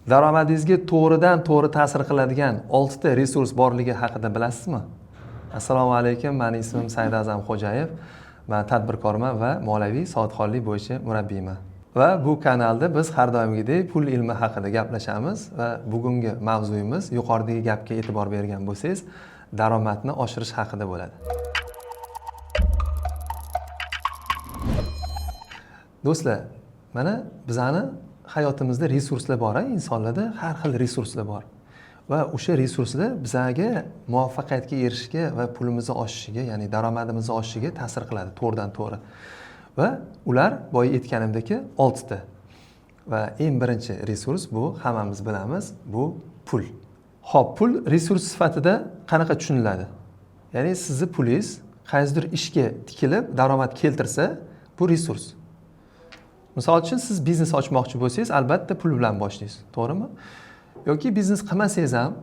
Daromadingizga to'g'ridan to'g'ri ta'sir qiladigan 6 ta resurs borligi haqida bilasizmi? Assalomu alaykum, mani ismim Saidazam Xo'jayev. Men tadbirkorman va moliyaviy savodxonlik bo'yicha murabbiyman. Va bu kanalda biz har doimgidek pul ilmi haqida gaplashamiz va bugungi mavzuyimiz yuqoridagi gapga e'tibor bergan bo'lsangiz, daromadni oshirish haqida bo'ladi. Do'stlar, mana bizani hayotimizda resurslar bor, insonlarda har xil resurslar bor. Va o'sha resurslar bizga muvaffaqiyatga erishishga va pulimizni oshishiga, ya'ni daromadimizni oshishiga ta'sir qiladi to'g'ridan to'g'ri. Va ular boya aytganimdek 6 ta. Va eng birinchi resurs bu hammamiz bilamiz, bu pul. Xo'p, pul resurs sifatida qanaqa tushuniladi? Ya'ni sizni pulingiz qaysidir ishga tikilib daromad keltirsa, bu resurs. Misol uchun siz biznes ochmoqchi bo'lsangiz, albatta pul bilan boshlaysiz, to'g'rimi? Yoki biznes qilmasangiz ham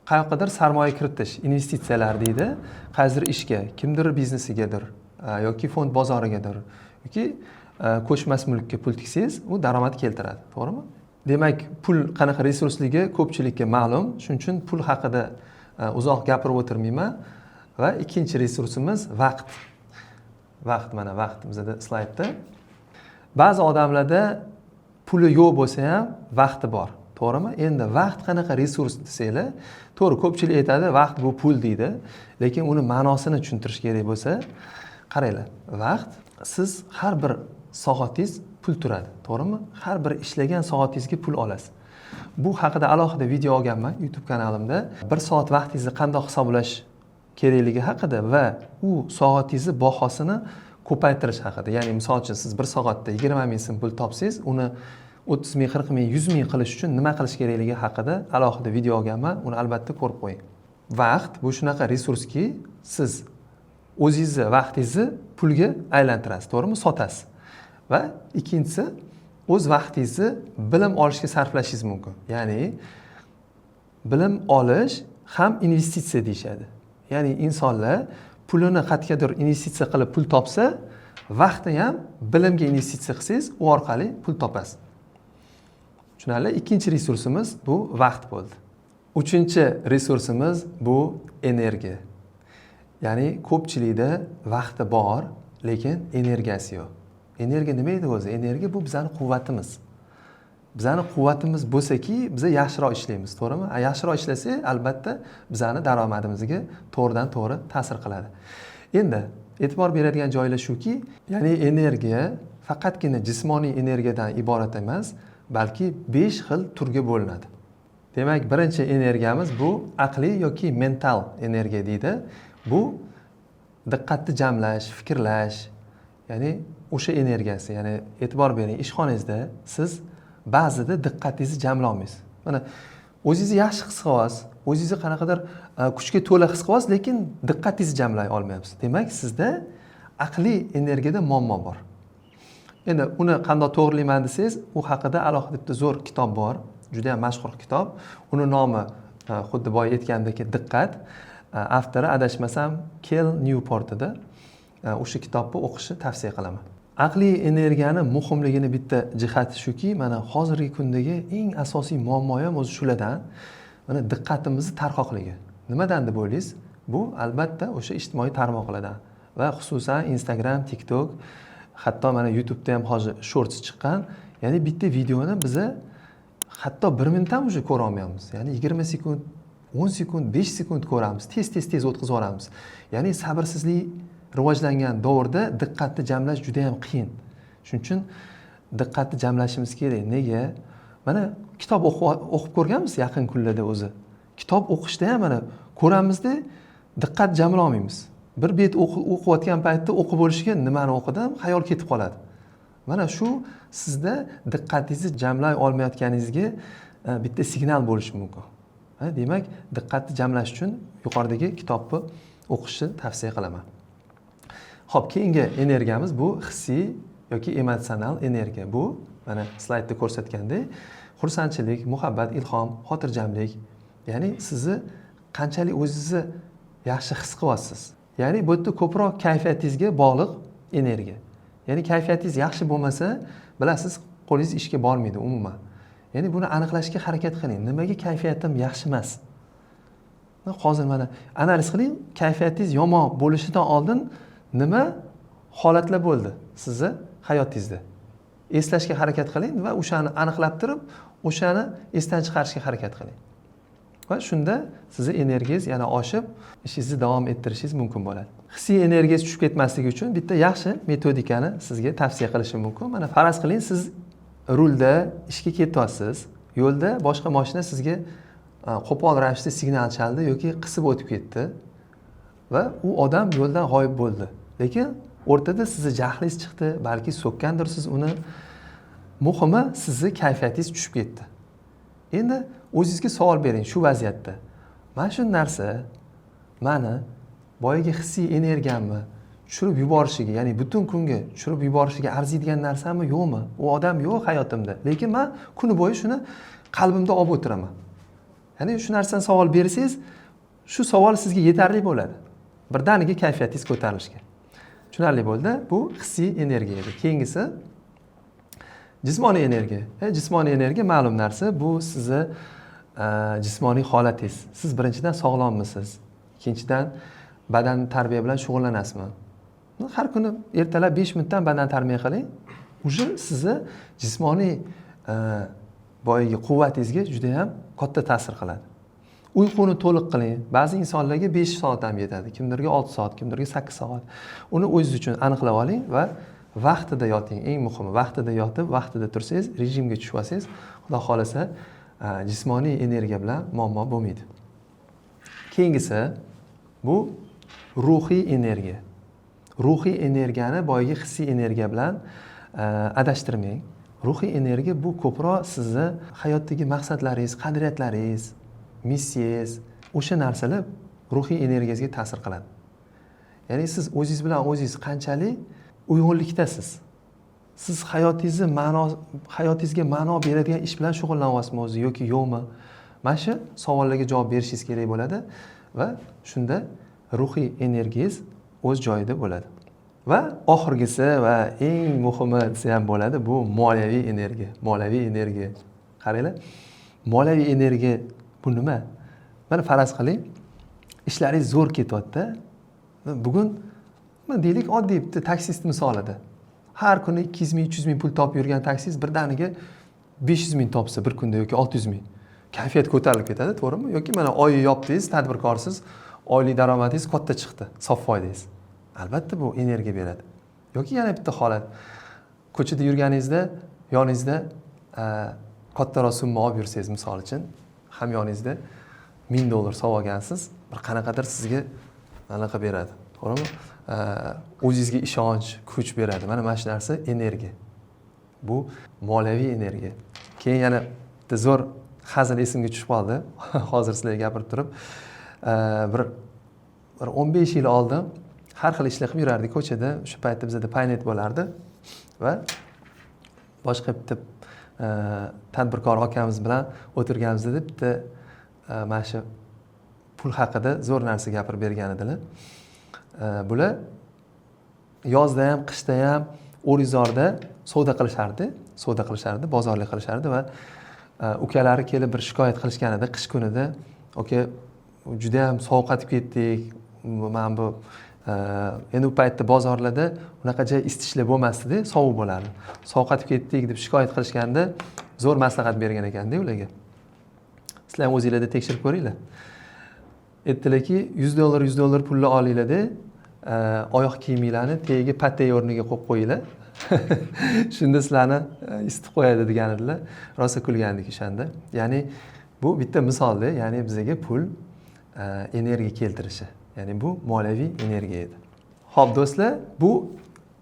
qayoqqadir sarmoya kiritish, investitsiyalar deydi, qaysidir ishga, kimdir biznesigadir yoki fond bozorigadir yoki ko'chmas mulkka pul tiksangiz, u daromad keltiradi, to'g'rimi? Demak, pul qanaqa resursligi ko'pchilikka ma'lum. Shuning uchun pul haqida uzoq gapirib o'tirmayman. Va ikkinchi resursimiz vaqt. Vaqt, mana vaqt bizada slaydda. Ba'zi odamlarda puli yo'q bo'lsa ham vaqti bor, to'g'rimi? Endi vaqt qanaqa resurs desanglar, to'g'ri, ko'pchilik aytadi vaqt bu pul deydi, lekin uni ma'nosini tushuntirish kerak bo'lsa, qaranglar, vaqt, siz har bir soatingiz pul turadi, to'g'rimi? Har bir ishlagan soatingizga pul olasiz. Bu haqida alohida video olganman YouTube kanalimda. Bir soat vaqtingizni qandoq hisoblash kerakligi haqida va u soatingizni bahosini ko'paytirish haqida. Ya'ni misol uchun siz bir soatda 20 ming so'm pul topsangiz, uni 30 ming, 40 ming, 100 ming qilish uchun nima qilish kerakligi haqida alohida video olganman. Uni albatta ko'rib qo'ying. Vaqt bu shunaqa resurski, siz o'zingizni vaqtingizni pulga aylantirasiz, to'g'rimi? Sotasiz. Va ikkinchisi, o'z vaqtingizni bilim olishga sarflashingiz mumkin. Ya'ni bilim olish ham investitsiya deyishadi. Ya'ni insonlar pulini qayergadir investitsiya qilib pul topsa, vaqtni ham bilimga investitsiya qilsangiz, u orqali pul topasiz. Tushunarli? Ikkinchi resursimiz bu vaqt bo'ldi. Uchinchi resursimiz bu energiya. Ya'ni ko'pchilikda vaqti bor, lekin energiyasi yo'q. Energiya nima edi o'zi? Energiya bu bizning quvvatimiz. Bizning quvvatimiz bo'lsa-ki, biz yaxshiroq ishlaymiz, to'g'rimi? Yaxshiroq ishlasak, albatta bizning daromadimizga to'g'ridan to'g'ri ta'sir qiladi. Endi e'tibor beradigan joylar shuki, ya'ni energiya faqatgina jismoniy energiyadan iborat emas, balki 5 xil turga bo'linadi. Demak, birinchi energiyamiz bu aqliy yoki mental energiya deydi. Bu diqqatni jamlash, fikrlash, ya'ni o'sha energiyasi. Ya'ni e'tibor bering, ishxonangizda siz ba'zida diqqatingizni jamla olmaysiz. Mana o'zingizni yaxshi his qilyapsiz, o'zingizni qanaqadir kuchga to'la his qilyapsiz, lekin diqqatingizni jamlay olmayapsiz. Demak, sizda aqliy energiyada muammo bor. Endi uni qanday to'g'rilayman desangiz, u haqida alohida bitta zo'r kitob bor, juda ham mashhur kitob. Uni nomi xuddi boya aytgandek Diqqat. Avtori adashmasam Kel Newport edi. O'sha kitobni o'qishni tavsiya qilaman. Aqliy energiyani muhimligini bitta jihati shuki, mana hozirgi kundagi eng asosiy muammo ham o'zi shulardan. Mana diqqatimizni tarqoqligi. Nimadan deb o'ylaysiz? Bu albatta o'sha ijtimoiy tarmoqlardan va xususan Instagram, TikTok, hatto mana YouTube'da ham hozir shorts chiqqan. Ya'ni bitta videoni biza hatto 1 minut ham уже ko'ra olmayapmiz. Ya'ni 20 sekund, 10 sekund, 5 sekund ko'ramiz. Tez-tez tez o'tkazib yuboramiz. Ya'ni sabrsizlik rivojlangan davrda diqqatni jamlash juda ham qiyin. Shuning uchun diqqatni jamlashimiz kerak. Nega? Mana kitob o'qib ko'rganmiz yaqin kunlarda o'zi. Kitob o'qishda ham mana ko'ramizda diqqat jamla olmaymiz. Bir bet o'qiyotgan paytda o'qib bo'lishiga nimani o'qidim, xayol ketib qoladi. Mana shu sizda diqqatingizni jamlay olmayotganingizga bitta signal bo'lishi mumkin. Demak, diqqatni jamlash uchun yuqoridagi kitobni o'qishni tavsiya qilaman. Xo'p, keyingi energiyamiz bu hissiy yoki emotsional energiya. Bu mana slaydda ko'rsatgandek xursandchilik, muhabbat, ilhom, xotirjamlik. Ya'ni sizni qanchalik o'zingizni yaxshi his qilyapsiz. Ya'ni bu yerda ko'proq kayfiyatingizga bog'liq energiya. Ya'ni kayfiyatingiz yaxshi bo'lmasa, bilasiz, qo'lingiz ishga bormaydi umuman. Ya'ni buni aniqlashga harakat qiling. Nimaga kayfiyatim yaxshi emas? Hozir mana analiz qiling, kayfiyatingiz yomon bo'lishidan oldin nima holatlar bo'ldi sizni hayotingizda? Eslashga harakat qiling va o'shani aniqlab turib, o'shani esdan chiqarishga harakat qiling. Va shunda sizni energiyangiz yana oshib, ishingizni davom ettirishingiz mumkin bo'ladi. Hissiy energiyangiz tushib ketmasligi uchun bitta yaxshi metodikani sizga tavsiya qilishim mumkin. Mana faraz qiling, siz rulda ishga ketyapsiz. Yo'lda boshqa mashina sizga qo'pol ravishda signal chaldi yoki qisib o'tib ketdi va u odam yo'ldan g'oyib bo'ldi. Lekin o'rtada sizni jahlingiz chiqdi, balki so'kkandirsiz uni. Muhimi, sizni kayfiyatingiz tushib ketdi. Endi o'zingizga savol bering shu vaziyatda. Mana shu narsa mani boyagi hissiy energiyamni tushirib yuborishiga, ya'ni butun kunga tushirib yuborishiga arziydigan narsami, yo'qmi? U odam yo'q hayotimda, lekin men kuni bo'yi shuni qalbimda olib o'tiraman. Ya'ni shu narsani savol bersangiz, shu savol sizga yetarli bo'ladi. Birdaniga kayfiyatingiz ko'tarilishiga. Tushunarli bo'ldi? Bu hissiy energiya edi. Keyingisi jismoniy energiya. Jismoniy energiya ma'lum narsa, bu sizni jismoniy holatingiz. Siz birinchidan sog'lommisiz? Ikkinchidan badan tarbiya bilan shug'ullanasizmi? Har kuni ertalab 5 minutdan badan tarbiya qiling. Уже sizni jismoniy boyagi quvvatingizga juda ham katta ta'sir qiladi. Uyquni to'liq qiling. Ba'zi insonlarga 5 soat ham yetadi, kimdirga 6 soat, kimdirga 8 soat. Uni o'zingiz uchun aniqlab oling va vaqtida yoting. Eng muhimi, vaqtida yotib, vaqtida tursangiz, rejimga tushib olsangiz, Xudo xohlasa, jismoniy energiya bilan muammo bo'lmaydi. Keyingisi bu ruhiy energiya. Ruhiy energiyani boyagi hissiy energiya bilan adashtirmang. Ruhiy energiya bu ko'proq sizni hayotdagi maqsadlaringiz, qadriyatlaringiz, missiyangiz, o'sha narsalar ruhiy energiyangizga ta'sir qiladi. Ya'ni siz o'zingiz bilan o'zingiz qanchalik uyg'unlikdasiz. Siz hayotingizni ma'no, hayotingizga ma'no beradigan ish bilan shug'ullanyapsizmi o'zi yoki yo'qmi? Mana shu savollarga javob berishingiz kerak bo'ladi va shunda ruhiy energiyangiz o'z joyida bo'ladi. Va oxirgisi va eng muhimi desa ham bo'ladi, bu moliyaviy energiya. Moliyaviy energiya. Qaranglar, moliyaviy energiya bu nima? Mana faraz qiling, ishlaringiz zo'r ketyapti. Bugun deylik oddiy bitta taksist misolida. Har kuni 200 ming, 300 ming pul topib yurgan taksist birdaniga 500 ming topsa bir kunda yoki 600 ming. Kayfiyat ko'tarilib ketadi, to'g'rimi? Yoki mana oyi yopdingiz, tadbirkorsiz, oylik daromadingiz katta chiqdi, sof foydangiz. Albatta bu energiya beradi. Yoki yana bitta holat. Ko'chada yurganingizda yoningizda kattaroq summa olib yursangiz, misol uchun, hamyoningizda $1000 solib olgansiz, bir qanaqadir sizga anaqa beradi, to'g'rimi? O'zingizga ishonch, kuch beradi. Mana shu narsa energiya. Bu moliyaviy energiya. Keyin yana bitta zo'r hazil esimga tushib qoldi. Hozir sizlarga gapirib turib, bir 15 yil oldin har xil ishlar qilib yurardik ko'chada. O'sha paytda bizada paynet bo'lardi va boshqa bitta tadbirkor akamiz bilan o'tirganimizda bitta mana shu pul haqida zo'r narsa gapirib bergan edilar. Bular yozda ham, qishda ham O'rizorda savdo qilishardi, bozorlik qilishardi va ukalari kelib bir shikoyat qilishgan edi qish kunida. Aka, juda ham sovqatib ketdik. Mana bu endi u paytda bozorlarda unaqa joy isitishlar bo'lmasdi-da, sovuq bo'lardi. Sovqatib ketdik deb shikoyat qilishganda zo'r maslahat bergan ekanda ularga. Sizlar ham o'zinglarda tekshirib ko'ringlar. Aytdilarki, $100 $100 pulni olinglar-da, oyoq kiyiminglarni tagiga patay o'rniga qo'yib qo'yinglar. Shunda sizlarni isitib qo'yadi degan edilar. Rosa kulgandik o'shanda. Ya'ni bu bitta misolda, ya'ni bizga pul energiya keltirishi. Ya'ni bu moliyaviy energiya edi. Xo'p, do'stlar, bu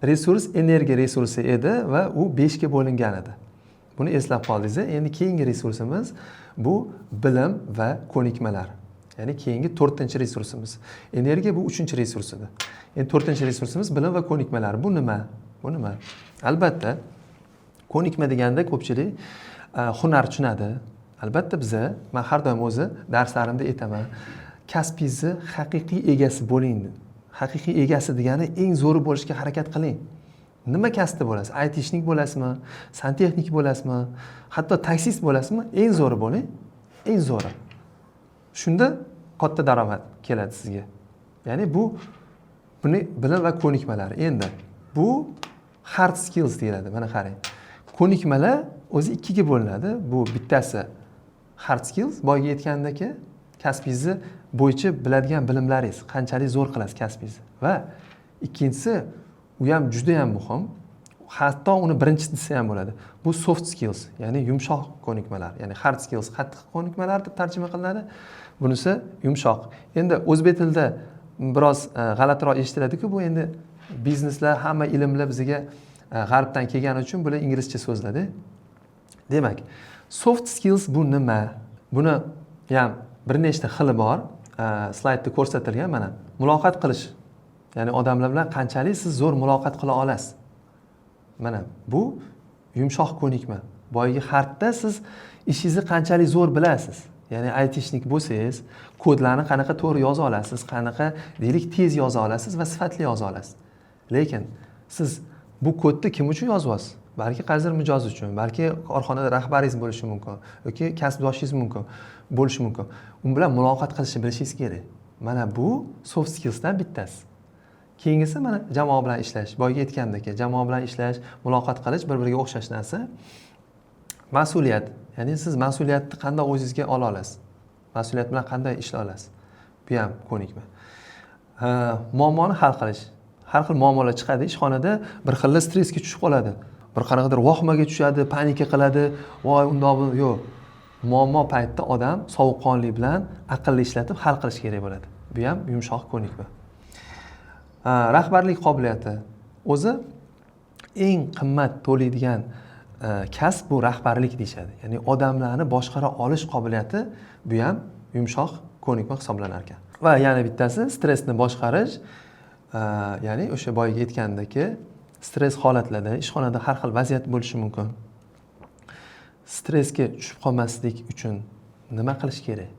resurs energiya resursi edi va u 5 ga bo'lingan edi. Buni eslab qoldingiz. Endi keyingi resursimiz bu bilim va ko'nikmalar. Ya'ni keyingi 4-resursimiz. Energiya bu 3-resurs edi. Endi 4-resursimiz bilim va ko'nikmalar. Bu nima? Bu nima? Albatta, ko'nikma deganda ko'pchilik hunar tushunadi. Albatta biza, men har doim o'zi darslarimda aytaman, kasbingizni haqiqiy egasi bo'ling. Haqiqiy egasi degani eng zo'ri bo'lishga harakat qiling. Nima kasbda bo'lasiz? Айтишник bo'lasizmi, santexnik bo'lasizmi, hatto taksist bo'lasizmi? Eng zo'ri bo'ling, eng zo'ri. Shunda katta daromad keladi sizga. Ya'ni buni bilim va ko'nikmalari. Endi bu hard skills deyiladi. Mana qarang, ko'nikmalar o'zi ikkiga bo'linadi. Bu bittasi hard skills, boyagi aytgandek, kasbingizni bo'yicha biladigan bilimlaringiz, qanchalik zo'r qilasiz kasbingizni. Va ikkinchisi, u ham juda yam muhim, hatto uni birinchi desa ham bo'ladi, bu soft skills, ya'ni yumshoq ko'nikmalar. Ya'ni hard skills qattiq ko'nikmalar deb tarjima qilinadi, bunisi yumshoq. Endi o'zbek tilida biroz g'alatiroq eshitiladiku bu. Endi bizneslar, hamma ilmlar bizga g'arbdan kelgani uchun bular inglizcha so'zlarda. Demak, soft skills bu nima? Buni ham bir nechta xili bor, slaydda ko'rsatilgan. Mana, muloqot qilish, ya'ni odamlar bilan qanchalik siz zo'r muloqot qila olasiz. Mana bu yumshoq ko'nikma. Boyagi hardda siz ishingizni qanchalik zo'r bilasiz, ya'ni айтишник bo'lsangiz, kodlarni qanaqa to'g'ri yoza olasiz, qanaqa, deylik, tez yoza olasiz va sifatli yoza olasiz. Lekin siz bu kodni kim uchun yozyapsiz? Balki qaysidir mijoz uchun, balki korxonada rahbaringiz bo'lishi mumkin yoki kasbdoshingiz bo'lishi mumkin. U bilan muloqot qilishni bilishingiz kerak. Mana bu soft skillsdan bittasi. Keyingisi, mana, jamoa bilan ishlash. Boyagi aytgandek, jamoa bilan ishlash, muloqot qilish bir biriga o'xshash narsa. Mas'uliyat, ya'ni siz mas'uliyatni qanday o'zingizga ola olasiz, mas'uliyat bilan qanday ishlay olasiz, bu ham ko'nikma. Muammoni hal qilish. Har xil muammolar chiqadi ishxonada, bir xillar stressga tushib qoladi, bir qanaqadir vahimaga tushadi, паника qiladi, voy, undoq bu. Yo'q, muammo paytida odam sovuqqonlik bilan aqlli ishlatib hal qilish kerak bo'ladi. Bu ham yumshoq ko'nikma. Rahbarlik qobiliyati. O'zi eng qimmat to'laydigan kasb bu rahbarlik deyishadi, ya'ni odamlarni boshqara olish qobiliyati. Bu ham yumshoq ko'nikma hisoblanar ekan. Va yana bittasi stressni boshqarish, ya'ni o'sha boyagi aytgandek, stress holatlarda, ishxonada har xil vaziyat bo'lishi mumkin. Stressga tushib qolmaslik uchun nima qilish kerak?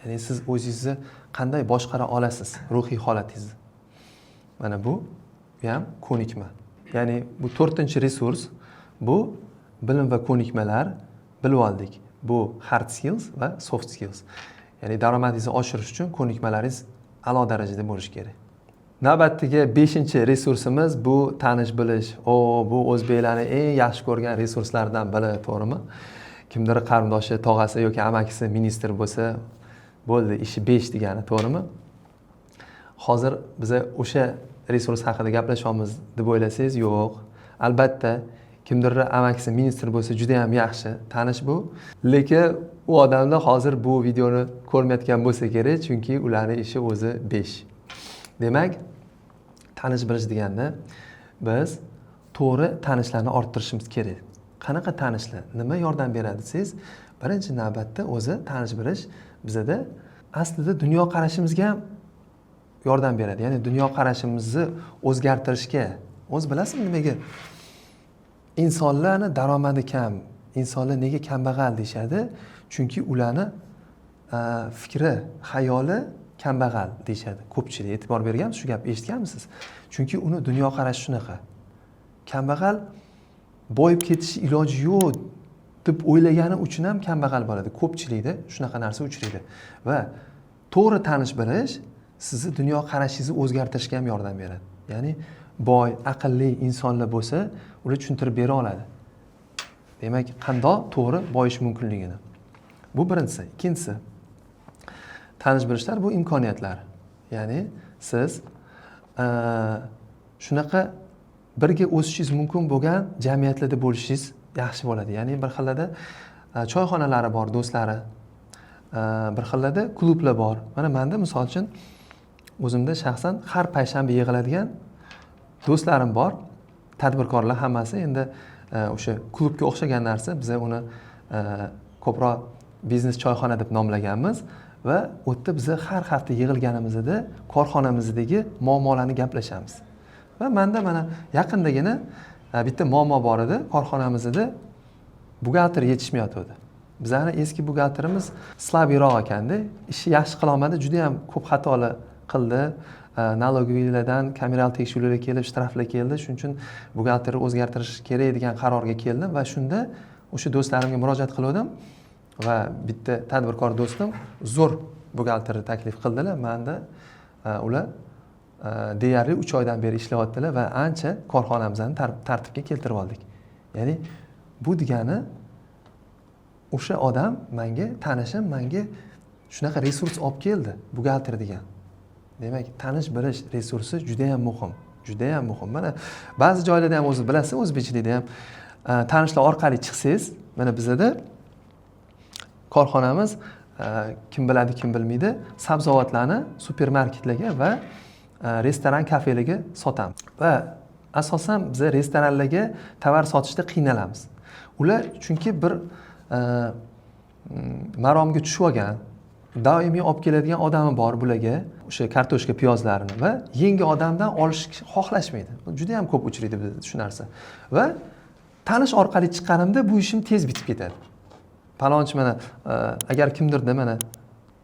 Ya'ni siz o'zingizni qanday boshqara olasiz, ruhiy holatingizni? Mana bu ham ko'nikma. Ya'ni bu to'rtinchi resurs, bu bilim va ko'nikmalar. Bilib oldik, bu hard skills va soft skills. Ya'ni daromadingizni oshirish uchun ko'nikmalaringiz a'lo darajada bo'lishi kerak. Navbatdagi beshinchi resursimiz bu tanish bilish. O, bu o'zbeklarni eng yaxshi ko'rgan resurslaridan biri, to'g'rimi? Kimdir qarindoshi, tog'asi yoki amakisi ministr bo'lsa bo'ldi, ishi besh degani, to'g'rimi? Hozir biza o'sha resurs haqida gaplashyapmiz deb o'ylasangiz, yo'q. Albatta, kimdirni amakisi ministr bo'lsa, juda yam yaxshi tanish bu, lekin u odamlar hozir bu videoni ko'rmayotgan bo'lsa kerak, chunki ularni ishi o'zi besh. Demak, tanish bilish deganda biz to'g'ri tanishlarni orttirishimiz kerak. Qanaqa tanishlar, nima yordam beradi desangiz, birinchi navbatda o'zi tanish bilish bizada aslida dunyoqarashimizga ham yordam beradi, ya'ni dunyoqarashimizni o'zgartirishga. O'zi bilasizmi, nimaga insonlarni daromadi kam, insonlar nega kambag'al deyishadi? Chunki ularni fikri, xayoli kambag'al deyishadi ko'pchilik. E'tibor berganmisiz, shu gapni eshitganmisiz? Chunki uni dunyoqarashi shunaqa kambag'al. Boyib ketish iloji yo'q deb o'ylagani uchun ham kambag'al bo'ladi. Ko'pchilikda shunaqa narsa uchraydi. Va to'g'ri tanish bilish sizni dunyoqarashingizni o'zgartirishga ham yordam beradi. Ya'ni boy, aqlli insonlar bo'lsa, ular tushuntirib bera oladi, demak, qandoq to'g'ri boyish mumkinligini. Bu birinchisi. Ikkinchisi, tanish bilishlar bu imkoniyatlar. Ya'ni siz shunaqa birga o'sishingiz mumkin bo'lgan jamiyatlarda bo'lishingiz yaxshi bo'ladi. Ya'ni bir xillarda choyxonalari bor do'stlari, bir xillarda klublar bor. Mana manda, misol uchun, o'zimda shaxsan har payshanba yig'iladigan do'stlarim bor, tadbirkorlar hammasi. Endi o'sha klubga o'xshagan narsa, biza uni ko'proq biznes choyxona deb nomlaganmiz. Va u yerda biza har hafta yig'ilganimizda korxonamizdagi muammolarni gaplashamiz. Va manda mana yaqindagina bitta muammo bor edi korxonamizda, buxgalter yetishmayotgandi. Bizani eski buxgalterimiz слабый roq ekanda, ishni yaxshi qilolmadi, juda yam ko'p xatolar qildi. Налоговый lardan kameral tekshiruvlar kelib, shtraflar keldi, shuning uchun buxgalterni o'zgartirish kerak degan qarorga keldim. Va shunda o'sha do'stlarimga murojaat qilgandim va bitta tadbirkor do'stim zo'r buxgalterni taklif qildilar. Manda ular deyarli 3 oydan beri ishlayaptilar va ancha korxonamizni tartibga keltirib oldik. Ya'ni bu degani, o'sha odam manga, tanishim manga shunaqa resurs olib keldi, buxgalter degan. Demak, tanish bilish resursi judayam muhim, judayam muhim. Mana ba'zi joylarda ham, o'zi bilasiz, o'zbekchilikda ham tanishlar orqali chiqsangiz. Mana bizada korxonamiz, kim biladi, kim bilmaydi, sabzavotlarni supermarketlarga va restoran, kafelarga sotamiz. Va asosan biza restoranlarga tovar sotishda qiynalamiz. Ular chunki bir maromga tushib olgan, doimiy olib keladigan odami bor bularga o'sha kartoshka, piyozlarini va yangi odamdan olish xohlashmaydi. Juda yam ko'p uchraydi bizda shu narsa. Va tanish orqali chiqqanimda bu ishim tez bitib ketadi. Palonchi, mana agar kimdirda, mana,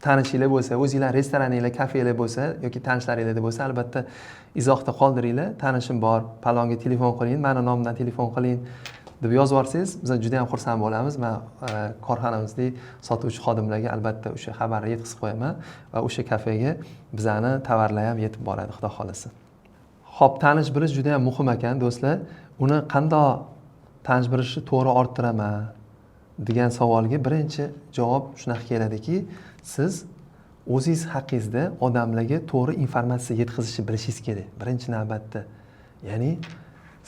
tanishinglar bo'lsa, o'zinglar restoraninglar, kafenglar bo'lsa yoki tanishlaringlarda bo'lsa, albatta izohda qoldiringlar. "Tanishim bor, palonga telefon qiling, mani nomimdan telefon qiling", deb yozib yuborsangiz, biz juda yam xursand bo'lamiz. Man korxonamizdagi sotuvchi xodimlarga albatta o'sha xabarni yetkazib qo'yaman va o'sha kafega bizani tovarlar ham yetib boradi, xudo xohlasa. Ho'p, tanish bilish juda yam muhim ekan, do'stlar. Uni qandoq, tanish bilishni to'g'ri orttiraman degan savolga birinchi javob shunaqa keladiki, siz o'zingiz haqingizda odamlarga to'g'ri informatsiya yetkazishni bilishingiz kerak birinchi navbatda. Ya'ni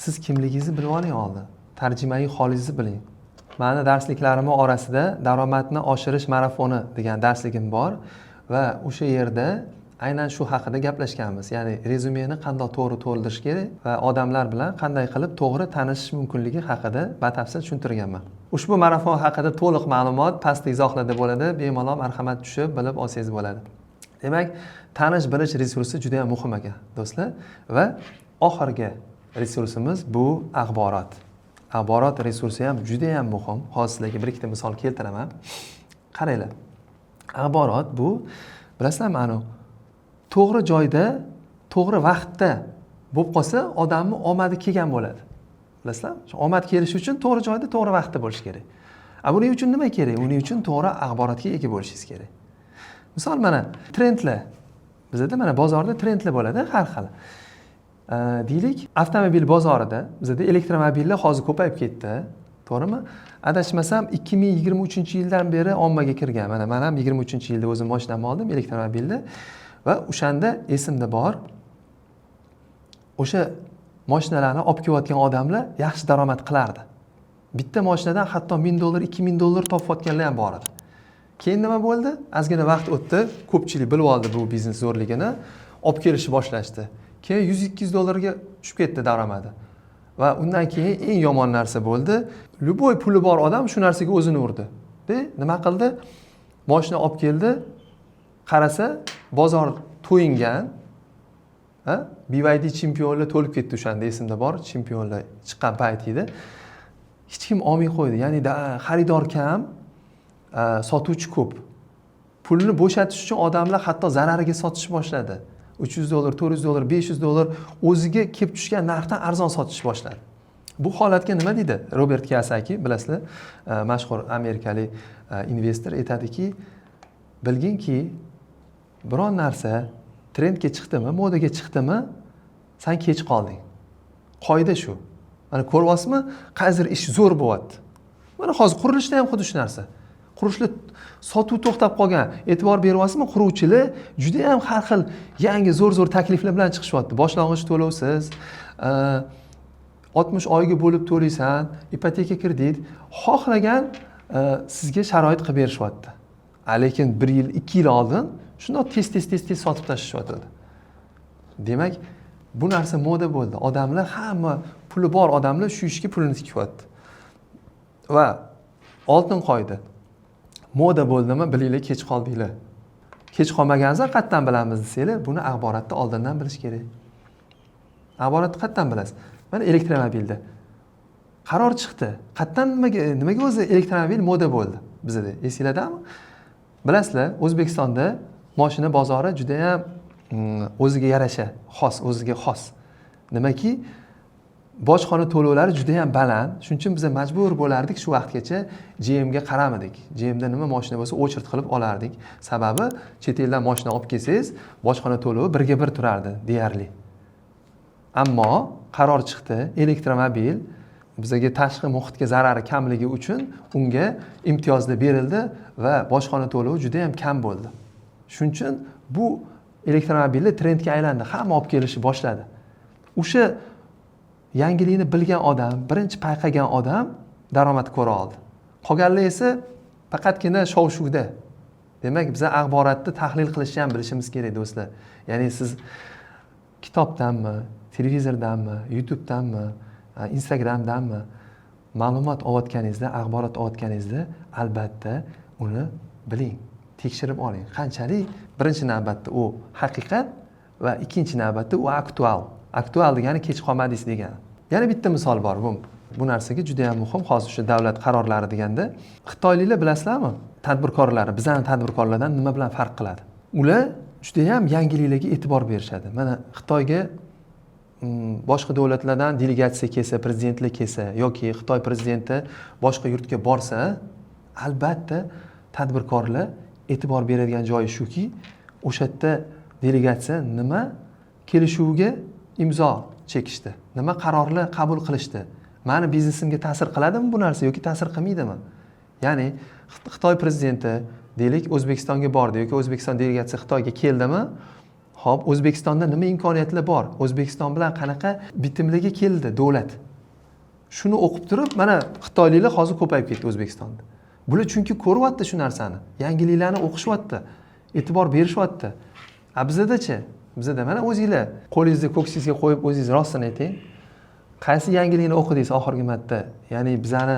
siz kimligingizni bilib oling oldin, tarjimai holingizni biling. Mani darsliklarimni orasida "Daromadni oshirish marafoni" degan darsligim bor va o'sha yerda aynan shu haqida gaplashganmiz. Ya'ni rezyumeni qandoq to'g'ri to'ldirish kerak va odamlar bilan qanday qilib to'g'ri tanishish mumkinligi haqida batafsil tushuntirganman. Ushbu marafon haqida to'liq ma'lumot pastda izohlarda bo'ladi, bemalol marhamat tushib bilib olsangiz bo'ladi. Demak, tanish bilish resursi juda yam muhim ekan, do'stlar. Va oxirgi resursimiz bu axborot. Axborot resursi ham juda yam muhim. Hozir sizlarga bir ikkita misol keltiraman. Qaranglar, axborot bu, bilasizlarmi, anavi to'g'ri joyda, to'g'ri vaqtda bo'lib qolsa, odamni omadi kelgan bo'ladi, bilasizlarmi? Shu omad kelishi uchun to'g'ri joyda, to'g'ri vaqtda bo'lish kerak. A buning uchun nima kerak? Uning uchun to'g'ri axborotga ega bo'lishingiz kerak. Misol, mana trendlar. Bizada, mana, bozorda trendlar bo'ladi har xil. Deylik, avtomobil bozorida bizada elektromobillar hozir ko'payib ketdi, to'g'rimi? Adashmasam, 2023-yildan beri ommaga kirgan. Mana man ham 23-yilda o'zim moshinamni oldim, elektromobilni. Va o'shanda esimda bor, o'sha moshinalarni olib kelayotgan odamlar yaxshi daromad qilardi. Bitta moshinadan hatto 1000 dollar, 2000 dollar topayotganlar ham bor edi. Keyin nima bo'ldi? Ozgina vaqt o'tdi, ko'pchilik bilib oldi bu biznes zo'rligini, olib kelishni boshlashdi. Keyin 100-200 dollarga tushib ketdi daromadi. Va undan keyin eng yomon narsa bo'ldi: любой puli bor odam shu narsaga o'zini urdi de nima qildi? Moshina olib keldi, qarasa, bozor to'yingan. Ha, BYD chempionlar to'lib ketdi o'shanda, esimda bor, chempionlar chiqqan payt edi. Hech kim olmay qo'ydi. Ya'ni xaridor kam, sotuvchi ko'p. Pulni bo'shatish uchun odamlar hatto zarariga sotishni boshladi. 300 dollar, 400 dollar, 500 dollar, o'ziga kelib tushgan narxdan arzon sotishni boshladi. Bu holatga nima deydi Robert Kiyosaki? Bilasizlar, mashhur amerikalik investor aytadiki, bilginki, biron narsa trendga chiqdimi, modaga chiqdimi, san kech qolding. Qoida shu. Mana ko'ryapsizmi, qaysidir ish zo'r bo'lyapti. Mana hozir qurilishda ham xuddi shu narsa. Qurilishda sotuv to'xtab qolgan. E'tibor beryapsizmi, quruvchilar judayam har xil yangi, zo'r zo'r takliflar bilan chiqishyapti. Boshlang'ich to'lovsiz, 60 oyga bo'lib to'laysan, ipoteka, kredit, xohlagan sizga sharoit qilib berishyapti. A lekin bir yil, 2 yil oldin shundoq tez tez tez tez sotib tashlashyapti. Demak, bu narsa moda bo'ldi. Odamlar, hamma puli bor odamlar shu ishga pulini tikyapti. Va oltin qoida: moda bo'ldimi, bilinglar, kech qoldinglar. Kech qolmaganingizda qayerdan bilamiz desanglar, buni axborotni oldindan bilish kerak. Axborotni qayerdan bilasiz? Mana elektromobilda qaror chiqdi. Qayerdan, nimaga o'zi elektromobil moda bo'ldi bizada, esinglardami? Bilasizlar, O'zbekistonda moshina bozori judayam o'ziga yarasha xos, o'ziga xos. Nimaki, bojxona to'lovlari juda ham baland. Shuning uchun biz majbur bo'lardik, shu vaqtgacha GMga qaramadik. GMda nima mashina bo'lsa, очередь qilib olardik. Sababi chet eldan mashina olib kelsangiz, bojxona to'lovi 1:1 turardi deyarli. Ammo qaror chiqdi, elektromobil bizga tashqi muhitga zarari kamligi uchun unga imtiyozlar berildi va bojxona to'lovi juda ham kam bo'ldi. Shuning uchun bu elektromobillar trendga aylandi, hamma olib kelishni boshladi. O'sha yangilikni bilgan odam, birinchi payqagan odam daromad ko'ra oldi. Qolganlar esa faqatgina shov-shuvda. Demak, biz axborotni tahlil qilishni ham bilishimiz kerak, do'stlar. Ya'ni siz kitobdanmi, televizordanmi, YouTubedanmi, Instagramdanmi ma'lumot olayotganingizda, axborot olayotganingizda albatta uni biling, tekshirib oling. Qanchalik birinchi navbatda u haqiqat va ikkinchi navbatda u aktual. Aktual degani kech qolmadingiz degani. Yana bitta misol bor, bu narsaga juda ham muhim. Hozir shu davlat qarorlari deganda, xitoyliklar bilasizlarmi, tadbirkorlari bizani tadbirkorlardan nima bilan farq qiladi? Ular juda ham yangiliklarga e'tibor berishadi. Mana Xitoyga boshqa davlatlardan delegatsiya kelsa, prezidentlar kelsa yoki Xitoy prezidenti boshqa yurtga borsa, albatta tadbirkorlar e'tibor beradigan joyi shuki, o'sha yerda delegatsiya nima kelishuvga imzo chekishdi, nima qarorlar qabul qilishdi, mani biznesimga ta'sir qiladimi bu narsa yoki ta'sir qilmaydimi? Ya'ni Xitoy prezidenti deylik O'zbekistonga bordi yoki O'zbekiston delegatsiya Xitoyga keldimi? Xo'p, O'zbekistonda nima imkoniyatlar bor? O'zbekiston bilan qanaqa bitimlarga keldi davlat? Shuni o'qib turib, mana xitoyliklar hozir ko'payib ketdi O'zbekistonda. Bular chunki ko'ryapti shu narsani, yangiliklarni o'qishyapti, e'tibor berishyapti. A bizadachi? Bizada mana o'zinglar qo'lingizni ko'ksingizga qo'yib o'zingiz rostini ayting. Qaysi yangilikni o'qidingiz oxirgi marta? Ya'ni bizani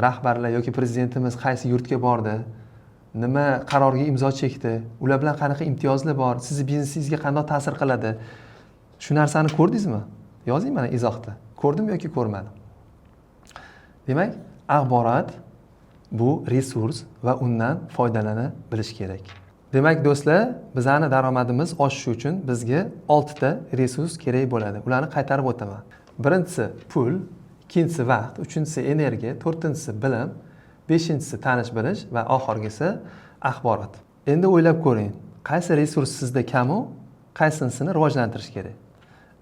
rahbarlar yoki prezidentimiz qaysi yurtga bordi? Nima qarorga imzo chekdi? Ular bilan qanaqa imtiyozlar bor? Sizni biznesingizga qanday ta'sir qiladi? Shu narsani ko'rdingizmi? Yozing mana izohda. Ko'rdim yoki ko'rmadim. Demak, axborot bu resurs va undan foydalana bilish kerak. Demak, do'stlar, bizani daromadimiz oshishi uchun bizga 6 ta resurs kerak bo'ladi. Ularni qaytarib o'taman. Birinchisi pul, ikkinchisi vaqt, uchinchisi energiya, to'rtinchisi bilim, beshinchisi tanish bilish va oxirgisi axborot. Endi o'ylab ko'ring, qaysi resurs sizda kamu, qaysinisini rivojlantirish kerak?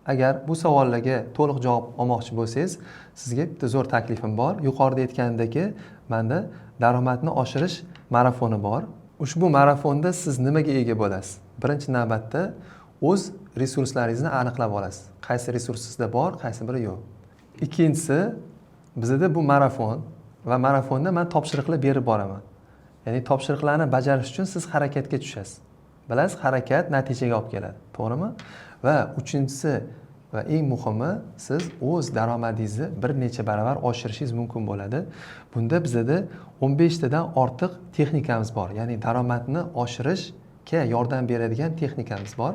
Agar bu savollarga to'liq javob olmoqchi bo'lsangiz, sizga bitta zo'r taklifim bor. Yuqorida aytganimdek, menda daromadni oshirish marafoni bor. Ushbu marafonda siz nimaga ega bo'lasiz? Birinchi navbatda o'z resurslaringizni aniqlab olasiz. Qaysi resurs sizda bor, qaysi biri yo'q. Ikkinchisi, bizda bu marafon va marafonda men topshiriqlar berib boraman. Ya'ni topshiriqlarni bajarish uchun siz harakatga tushasiz. Bilasiz, harakat natijaga olib keladi, to'g'rimi? Va uchinchisi va eng muhimi, siz o'z daromadingizni bir necha baravar oshirishingiz mumkin bo'ladi. Bunda bizada 15 tadan ortiq texnikamiz bor. Ya'ni daromadni oshirishga yordam beradigan texnikamiz bor.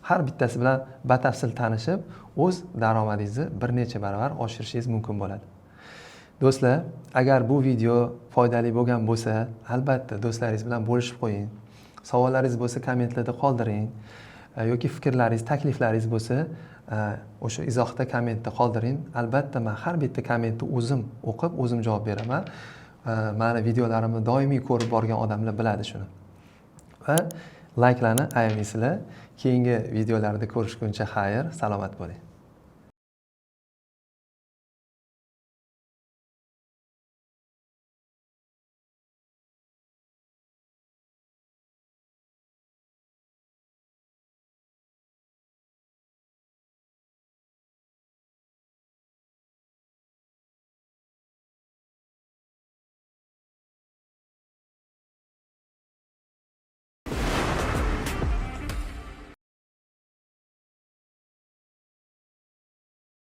Har bittasi bilan batafsil tanishib, o'z daromadingizni bir necha baravar oshirishingiz mumkin bo'ladi. Do'stlar, agar bu video foydali bo'lgan bo'lsa, albatta do'stlaringiz bilan bo'lishib qo'ying. Savollaringiz bo'lsa kommentlarda qoldiring. Yoki fikrlaringiz, takliflaringiz bo'lsa, o'sha izohda, kommentda qoldiring. Albatta men har bitta kommentni o'zim o'qib, o'zim javob beraman. Mani videolarimni doimiy ko'rib borgan odamlar biladi shuni. Va layklarni ayamaysizlar. Keyingi videolarda ko'rishguncha xayr, salomat bo'ling.